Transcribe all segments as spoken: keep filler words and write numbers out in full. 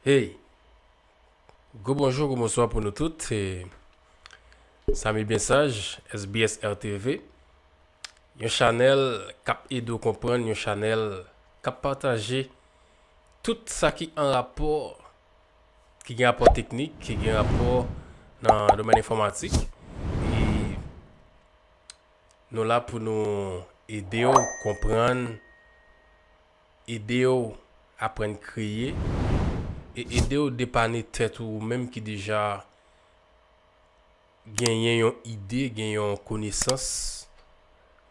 Hey! Gwo bonjou, gwo bonswa pou nou tout. E, Samy Bensaj, S B S R T V. Yon chanèl k ap ede w konprann, yon chanèl k ap pataje tout sa ki an rapò, ki gen rapò teknik, ki gen rapò nan domèn enfòmatik. E nou la pou nou ede w konprann, ede w aprann kreye, e ede w depane tèt ou, ou menm ki deja genyen yon ide, gen yon konesans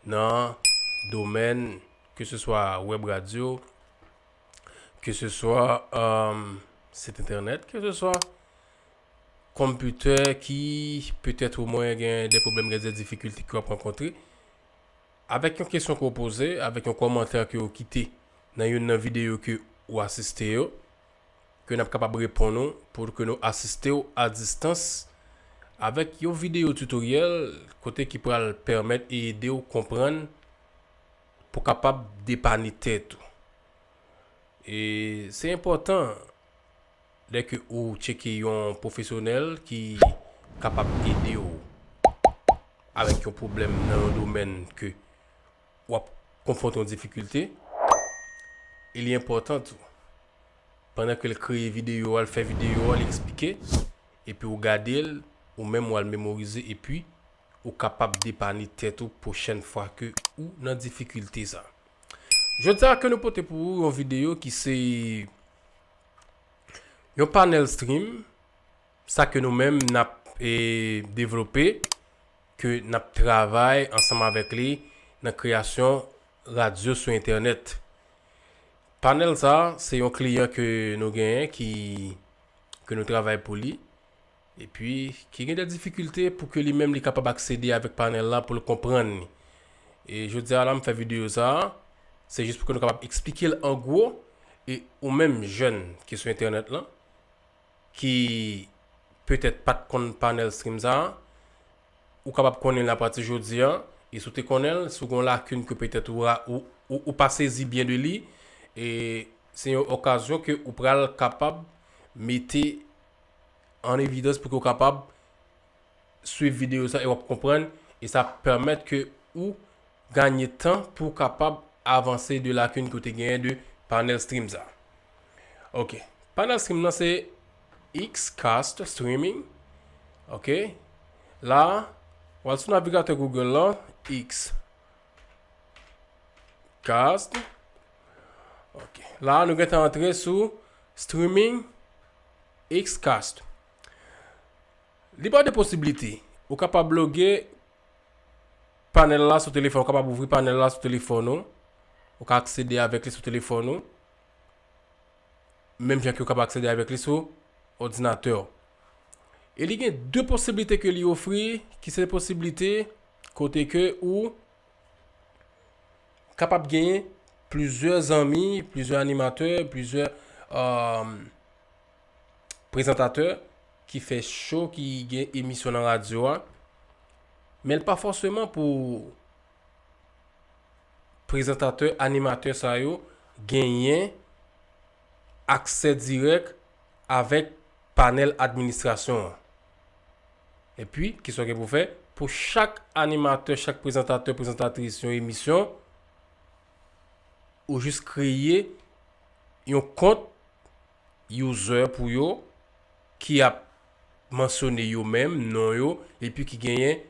nan domèn, ke se swa wèb radyo, ke se swa, um, sit entènèt, ke se swa konpitè ki petèt ou mwen gen de pwoblèm, gen de difikilte ke w ap rankontre. Avèk yon kesyon ke w poze, avèk yon kòmantè ke w kite nan youn nan videyo ke w asiste yo, ke n ap kapab reponn ou pou ke nou asiste w a distans avèk yon videyo tutorial kote ki pral pèmèt e ede w konprann pou kapab depane tèt ou. E se enpòtan lè ke ou tcheke yon pwofesyonèl ki kapab ede w avèk yon pwoblèm nan yon domèn ke w ap konfwonte yon difikilte, e li enpòtan tou. Pandan ke l kreye videyo a, l fè videyo a, l eksplike, epi w gade l, ou menm w al memorize, epi ou kapab depane tèt ou pwochèn fwa ke ou nan difikilte sa. Jodi a ke nou pote pou ou yon videyo ki se yon panel stream, sa ke nou menm n ap, e, devlope, ke n ap travay ansanm avèk li nan kreyasyon radyo sou entènèt. Panel sa, se yon kliyan ke nou genyen ki, ke nou travay pou li, epi ki gen de difikilte pou ke li menm li kapab aksede avèk panel la pou l konprann li. E jodi a la, m fè videyo sa, se jis pou ke nou kapab eksplike l an gwo, e ou menm jèn ki sou entènèt lan, ki petèt pa t konn panel stream sa, ou kapab konnen l apati jodi a, e si w te konnen l, si w gen yon lakin ke petèt ou, ra- ou, ou, ou pa sezi byen de li, e se yon okazyon ke ou pral kapab mete an evidans pou ke w kapab swiv videyo sa e w ap konprann, e sa ap pèmèt ke ou ganye tan pou w kapab avanse de lakin ke w te genyen de panel stream sa. Ok. Panel stream nan se Xcast Streaming. Ok. La, w al sou navigatè Google lan, Xcast. Ok. La, nou gentan antre sou Streaming Xcast. Li ba w de posiblite. Ou kapab loge panel la sou telefòn, ou kapab ouvri panel la sou telefòn ou. Ou ka aksede avèk li sou telefòn ou. Menm jan ke ou kapab aksede avèk li sou òdinatè w. E li gen de posiblite ke li ofri, ki se posiblite kote ke ou kapab genyen plizyè zanmi, plizyè animatè, plizyè, um, prezantatè ki fè show, ki gen emisyon nan radyo a. Men l pa fòseman pou prezantatè, animatè sa yo genyen aksè dirèk avèk panèl administrasyon an. Epi, kisa w gen pou w fè? Pou chak animatè, chak prezantatè, prezantatris yon emisyon, ou jis kreye yon kont user pou yo ki ap mansyone yo menm, non yo, epi ki genyen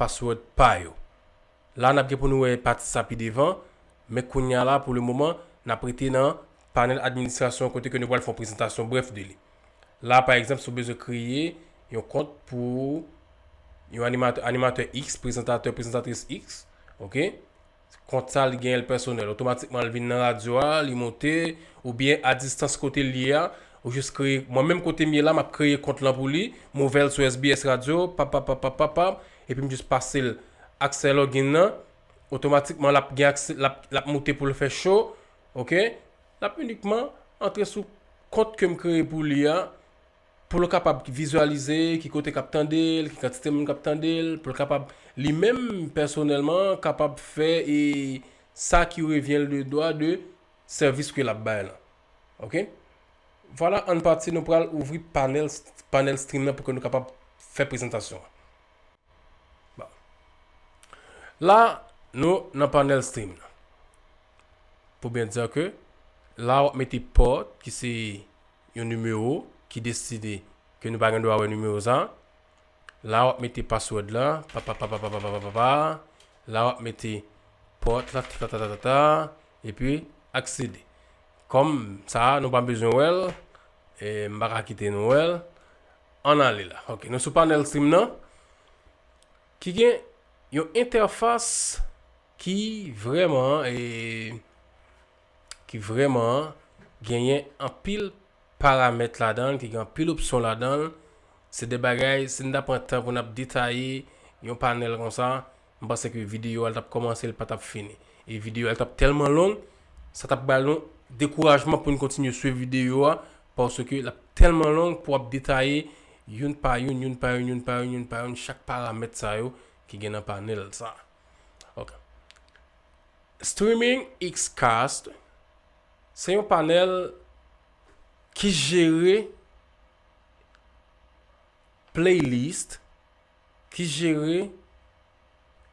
password pa yo. La, n ap gen pou nou wè pati sa pi devan, men kounye a la, pou le moman, n ap rete nan panèl administrasyon kote ke nou pral fè yon prezantasyon brèf de li. La, pa egzanp, si w bezwen kreye yon kont pou yon animatè, animatè X, prezantatè, prezantatris X, ok? Kont sa, li genyen l pèsonèl. Otomatikman, l vin nan radyo a, li monte, oubyen a distans kote l ye a, ou jis kreye, mwen menm kote m ye la, m ap kreye kont lan pou li, m ouvè l sou S B S Radio, pap, pap, pap, pap, pap, pap, epi m jis pase l aksè login nan, otomatikman, l ap gen aksè, l ap, l ap moute pou l fè show, ok? L ap inikman antre sou kont ke m kreye pou li a, pou l kapab vizyalize ki kote k ap tande l, ki kantite moun k ap tande l, pou l kapab, li menm, pèsonèlman, kapab fè, e, sa ki revyen l de dwa de sèvis ke l ap bay lan. Ok? Vwala, ann pati, nou pral ouvri panel, panel stream nan pou ke nou kapab fè prezantasyon an. Bon. La, nou nan panel stream nan. Pou byen di ke la, w ap mete pòt, ki se yon nimewo, ki deside ke nou pa gen dwa wè nimewo sa. La, w ap mete password la, pa, pa, pa, pa, pa, pa, pa, pa, pa, pa. La, w ap mete pòt la, ta, ta, ta, ta, ta, ta, epi aksede. Kòm sa, nou pa bezwen wè l, e, m pa ka kite nou wè l. Ann ale la. Ok, nou sou panel stream nan, ki gen yon entèfas ki vrèman, e, ki vrèman genyen anpil paramèt ladan l, ki gen anpil opsyon ladan l. Se de bagay, si n ta pran tan pou n ap detaye yon panèl konsa, m panse ke videyo a l t ap kòmanse, l pa t ap fini. E videyo a l t ap tèlman long, sa t ap ba nou dekourajman pou n kontinye swiv videyo a, paske l ap tèlman long pou w ap detaye youn pa youn, youn pa youn, youn pa youn, youn pa youn, chak paramèt sa yo ki gen nan panèl sa. Ok. Streaming Xcast, se yon panèl ki jere playlist, ki jere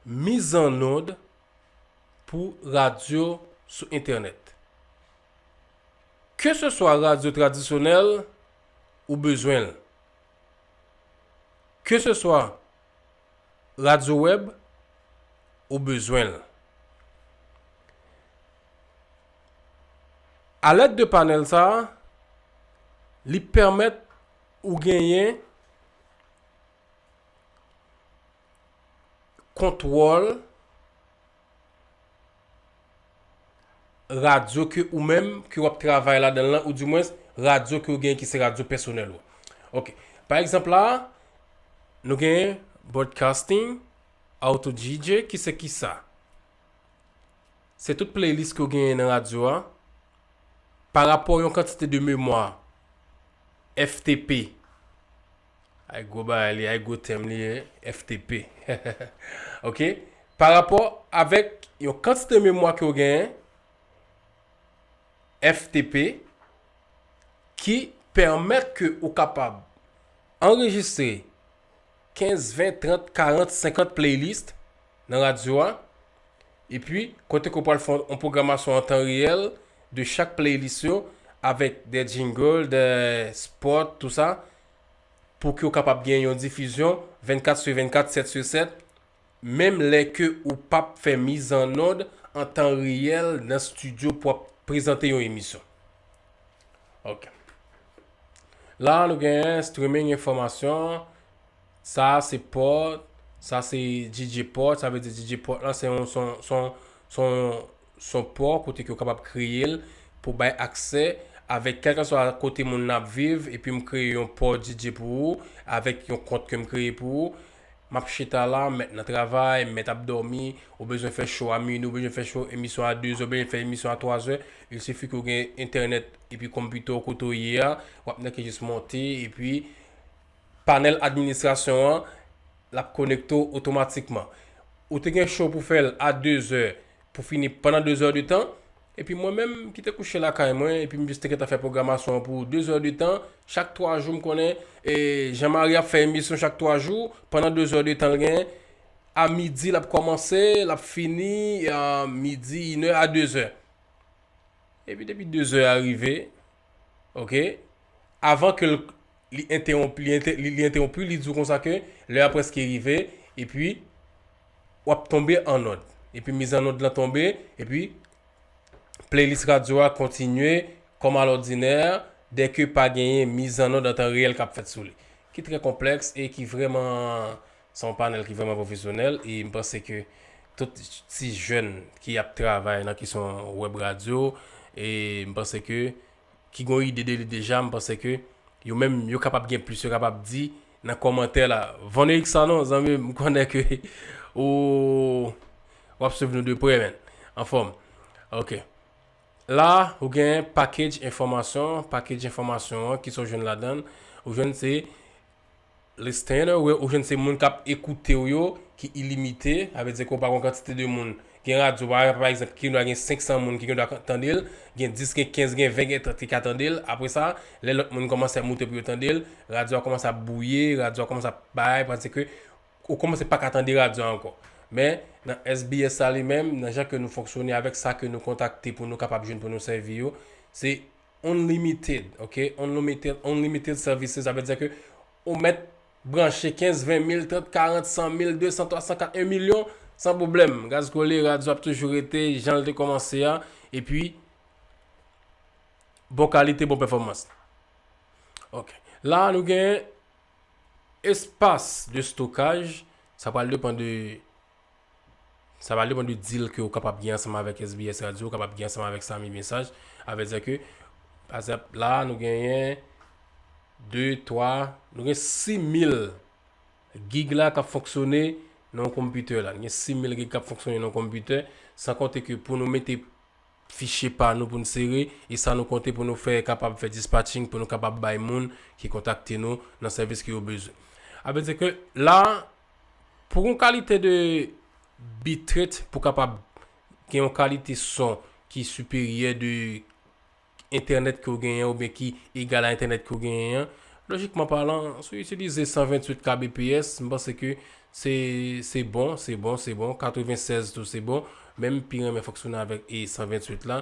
mizannòd pou radyo sou entènèt. Ke se swa radyo tradisyonèl ou bezwen l, ke se swa radyo wèb ou bezwen l. Alèd de panèl sa a, li pèmèt ou genyen kontwòl radyo ke ou menm ke w ap travay ladan l lan, oudimwens radyo ke w genyen ki se radyo pèsonèl ou. Ok. Pa egzanp la, nou genyen broadcasting, auto D J, ki se kisa? Se tout playlist ke w genyen nan radyo a, pa rapò yon kantite de memwa F T P. Ay gwo bagay li, ay gwo tèm li ye, F T P. Ok? Pa rapò avèk yon kantite memwa ke w genyen, F T P, ki pèmèt ke ou kapab anrejistre kenz, ven, trant, karant, senkant playlist nan radyo a, epi kote ke w pral fè yon pwogramasyon an tan reyèl de chak playlist yo, avèk de jingle, de spot, tou sa, pou ke w kapab gen yon difizyon vennkat sou vennkat, sèt sou sèt, menm lè ke ou p ap fè mizannòd an tan reyèl nan estidyo pou w ap prezante yon emisyon. Ok. La, nou genyen streaming enfòmasyon. Sa se pòt, sa se D J pòt, sa vle di D J pòt la se yon, se yon, se yon, se yon, se yon pò kote ke w kapab kreye l pou bay aksè avèk kèlkeswa kote moun nan ap viv, epi m kreye yon pòt D J pou ou, avèk yon kont ke m kreye pou ou. M ap chita la, m mèt nan travay, m mèt ap dòmi, ou bezwen fè show a minui, ou bezwen fè show emisyon a dezè, ou bezwen fè emisyon a twazè, il sifi ke w gen entènèt epi konpitè w kote w ye a, w ap nèke jis monte, epi panèl administrasyon an, l ap konekte w otomatikman. Ou te gen show pou fè l a dezè, pou fini pandan dezè de tan, epi mwen menm ki te kouche lakay mwen, epi m jis te gentan fè pwogramasyon an pou dezè de tan, chak twa jou m konnen, e, Jean Marie ap fè emisyon chak twa jou, pandan dezè de tan l gen, a midi l ap kòmanse, l ap fini, a midi, inè a dezè. Epi depi dezè a rive, ok, avan ke l, li entewonp, li ente-, li, li entewonp, li di w konsa ke lè a prèske rive, epi w ap tonbe an nòd. Epi mizannòd lan tonbe, epi playlist radyo a kontinye kòm alòdinè, dèke pa genyen mizannòd an tan reyèl k ap fèt sou li. Ki trè konplèks e ki vrèman, se yon panèl ki vrèman pwofesyonèl, e m panse ke tout ti jèn ki ap travay nan kesyon wèb radyo, e m panse ke, ki gon ide de li deja, m panse ke yo menm, yo kapab gen plis, yo kapab di nan kòmantè la. Von Eric Sanon, zanmi, m konnen ke ou, w ap swiv nou de prè, men. Anfòm. Ok. La, ou gen package enfòmasyon, package enfòmasyon an, ki sa w jwenn ladan l? Ou jwenn se listener, ou, ou jwenn se moun k ap ekoute w yo, ki ilimite, sa vle di ke w pa gon kantite de moun Gen radyo, pa pa egzanp, ki gen dwa gen senk san moun ki gen dwa tande l, gen dis, gen kenz, gen ven, gen trant ki ka tande l. Apre sa, lè lòt moun kòmanse ap moute pou yo tande l, radyo a kòmanse ap bwouye, radyo a kòmanse ap bay, paske ou kòmanse pa ka tande radyo a ankò. Men, nan S B S sa li menm, nan jan ke nou fonksyone avèk sa ke nou kontakte pou nou kapab jwenn pou nou sèvi yo, se unlimited, ok? Unlimited, unlimited services, sa vle di ke ou mèt branche kenz, ven mil, trant, karant, san mil, de san, twa san, kat, yon milyon, san pwoblèm. Gaz kole, radyo ap toujou rete jan l te kòmanse a, epi bon kalite, bon pèfòmans. Ok. La, nou gen espas de stokaj, sa pral depann de, sa pral depann de deal ke ou kapab gen ansanm avèk S B S Radio, ou kapab gen ansanm avèk Samy Message. A vle di ke, pa egzanp, la, nou genyen de, twa, nou gen sis mil gig la k ap fonksyone nan yon konpitè la. Nou gen sis mil gig k ap fonksyone nan yon konpitè, san konte ke pou nou mete fichye pa nou pou n sere, e sa nou konte pou nou fè, kapab fè dispatching, pou nou kapab bay moun ki kontakte nou nan sèvis ke yo bezwen. A vle di ke la, pou yon kalite de bitrate, pou kapab gen yon kalite son ki siperyè de entènèt ke w genyen oubyen ki egal a entènèt ke w genyen an, lojikman palan, si w itilize san venntuit K B P S, m panse ke se, se bon, se bon, se bon, katrevennsèz tou se bon, men m pi renmen fonksyone avèk e san venntuit la.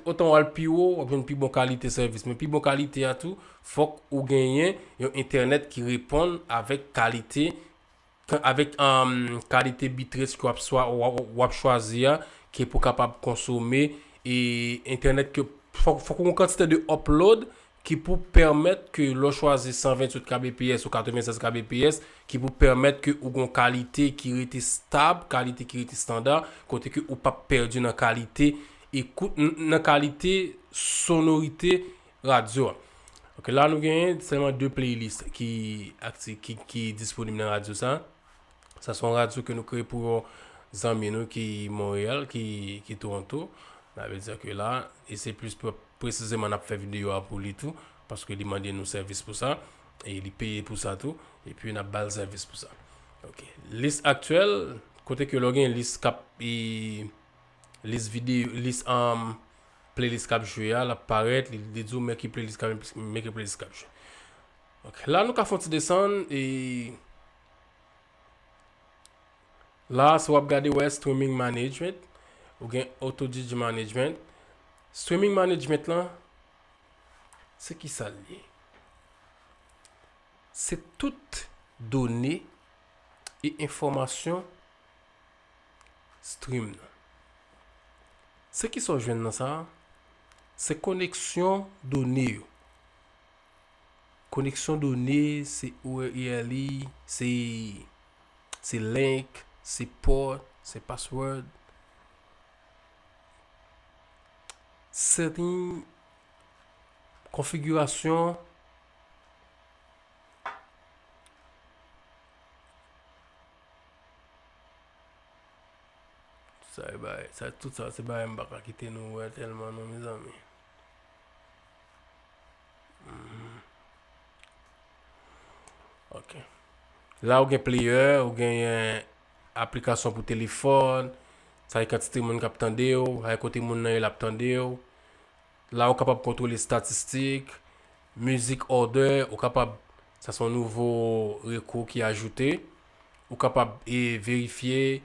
Otan w al pi wo, w ap jwenn pi bon kalite sèvis, men pi bon kalite a tou, fòk ou genyen yon entènèt ki reponn avèk kalite, avèk, um, kalite bitrate ke w ap swa, w ap, w ap chwazi a, ke pou kapab konsome, e entènèt ke fòk, fòk ou gen yon kantite de upload ki pou pèmèt ke lè w chwazi san venntuit K B P S ou katrevennsèz K B P S, ki pou pèmèt ke ou gen yon kalite ki rete stab, kalite ki rete estanda, kote ke ou p ap pèdi nan kalite ekout, n-, nan kalite sonorite radyo a. Ok, la nou genyen sèlman de playlist ki akti-, ki, ki disponib nan radyo sa. Sa se yon radyo ke nou kreye pou yon zanmi nou ki Monreyal, ki, ki Toronto. Sa vle di ke la, e se plis pre-, presizeman n ap fè videyo a pou li tou, paske li mande nou sèvis pou sa, e li peye pou sa tou, epi n ap ba l sèvis pou sa. Ok. Lis aktyèl, kote ke lè w gen lis k ap, e, lis videyo, lis, um, playlist k ap jwe a, l ap parèt, li, li di w men ki playlist k ap, men ki playlist k ap jwe. Ok, la nou ka fè yon ti desann, e la, si w ap gade, w wè streaming management, ou gen auto D J management. Streaming management lan, se ki sa l ye? Se tout done e enfòmasyon stream nan. Se ki sa w jwenn nan sa a? Se koneksyon done yo. Koneksyon done, se U R L, se, se link, se port, se password. Setting, konfigirasyon. Sa e bagay, sa, tout sa se bagay m pa ka kite nou wè tèlman non, mezanmi. Mhm. Ok. La ou gen player, ou genyen aplikasyon pou telefòn, sa e kantite moun k ap tande w, sa e kote moun nan ye l ap tande w. La ou kapab kontwole estatistik, music order, ou kapab, sa se yon nouvo rekou ki ajoute. Ou kapab, e, verifye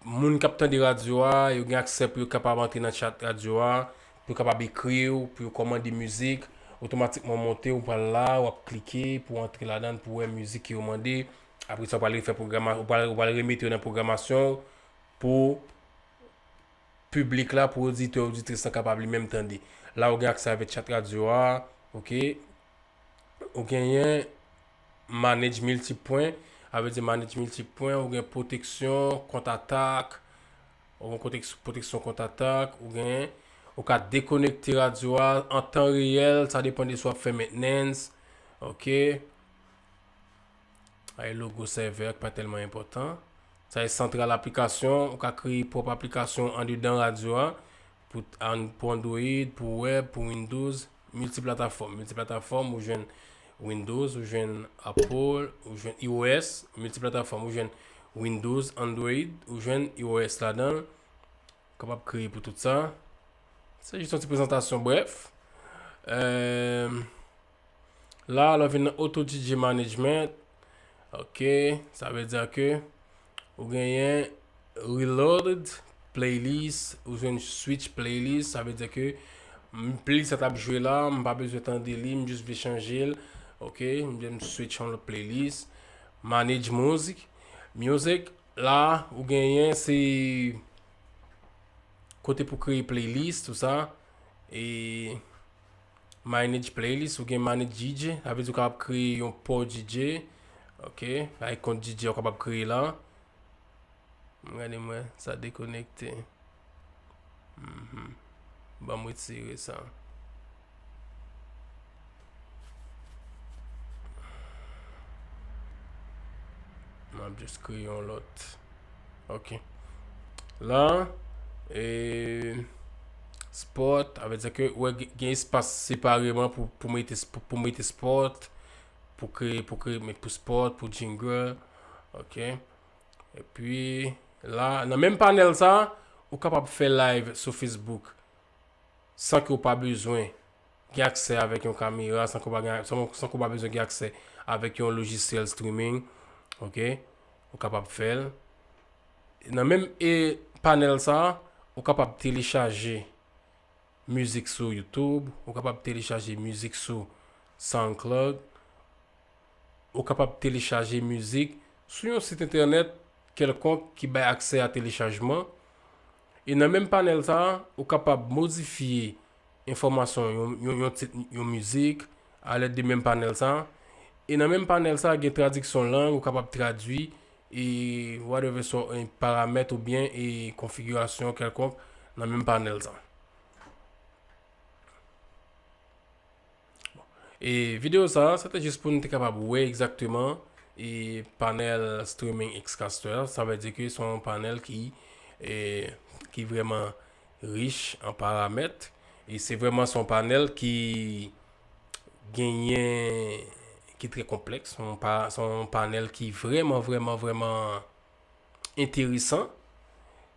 moun k ap tande radyo a, yo gen aksè pou yo kapab antre nan chat radyo a, pou yo kapab ekri w, pou yo kòmande mizik, otomatikman w monte, ou pral la, w ap klike pou w antre ladan l, pou w wè mizik ke yo mande. Apre sa, ou pral refè pwograma-, ou pral, ou pral remete yo nan pwogramasyon w pou piblik la, pou oditè, oditris lan kapab li menm tande. La, ou gen aksè avèk chat radyo a, ok? Ou genyen manage miltipwen, sa vle di manage miltipwen, ou gen pwoteksyon kont atak, ou gen pwoteks-, pwoteksyon kont atak, ou gen, ou ka dekonekte radyo a an tan reyèl, sa depann de si w ap fè maintenance, ok? Ay logo sèvè a ki pa tèlman enpòtan. Sa e santral aplikasyon, ou ka kreye pwòp aplikasyon andedan radyo a, pou, an, pou Android, pou web, pou Windows, miltiplafòm. Miltiplafòm, ou jwenn Windows, ou jwenn Apple, ou jwenn iOS, miltiplafòm, ou jwenn Windows, Android, ou jwenn iOS ladan l. Kapab kreye pou tout sa. Se jis yon ti prezantasyon brèf. Euh, la, lè w vin nan Auto D J Management. Ok, sa vle di ke ou genyen Reloaded Playlist, ou jwenn Switch Playlist, sa vle di ke m, playlist sa t ap jwe la, m pa bezwen tande li, m jis vle chanje l. Ok, m switch yon lòt playlist. Manage Music. Music, la, ou genyen, se kote pou kreye playlist, tout sa. E manage playlist, ou gen manage D J, sa vle di ou kapab kreye yon pool D J. Ok, avèk kont D J ou kapab kreye la. M gade mwen, sa dekonekte. Mhm. Ban m retire sa. M ap jis kreye yon lòt. Ok. La, e, sport, sa vle di ke, wè, gen, gen espas separeman pou, pou mete, pou, pou mete sport, pou kreye, pou kreye, men pou sport, pou jingle. Ok. Epi, la, nan menm panèl sa, ou kapab fè live sou Facebook san ke w pa bezwen gen aksè avèk yon kamera, san ke w pa gen, san, san ke w pa bezwen gen aksè avèk yon lojisyèl streaming. Ok? Ou kapab fè l. Nan menm, e, panèl sa, ou kapab telechaje mizik sou YouTube, ou kapab telechaje mizik sou SoundCloud, ou kapab telechaje mizik sou yon sit entènèt kèlkonk ki bay aksè a telechajman. E nan menm panèl sa a, ou kapab modifye enfòmasyon yon, yon, yon tit, yon mizik, alèd de menm panèl sa a. E nan menm panèl sa a, gen tradiksyon lang, ou kapab tradui, e whatever, so, e paramèt oubyen e konfigirasyon kèlkonk nan menm panèl sa a. E videyo sa a, se te jis pou nou te kapab wè egzakteman e panèl Streaming Xcaster. Sa vle di ke se yon panèl ki, e, ki vrèman rich an paramèt. E se vrèman se yon panèl ki genyen, ki trè konplèks. Se yon pa, se yon panèl ki vrèman, vrèman, vrèman enteresan.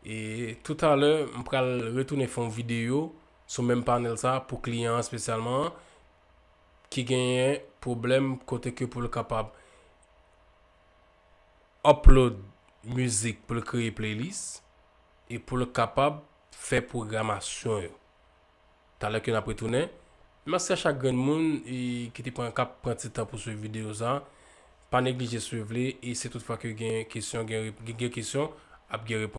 E toutalè, m pral retounen fè yon videyo sou menm panèl sa pou kliyan an espesyalman ki genyen pwoblèm kote ke pou l kapab upload mizik pou l kreye playlist e pou l kapab fè pwogramasyon yo. Talè ke n ap retounen. Mèsi a chak grenn moun e ki te pran, k ap pran ti tan pou swiv videyo sa. Pa neglije swiv li e si toutfwa ke gen kesyon, gen, gen, gen kesyon, ap gen repons.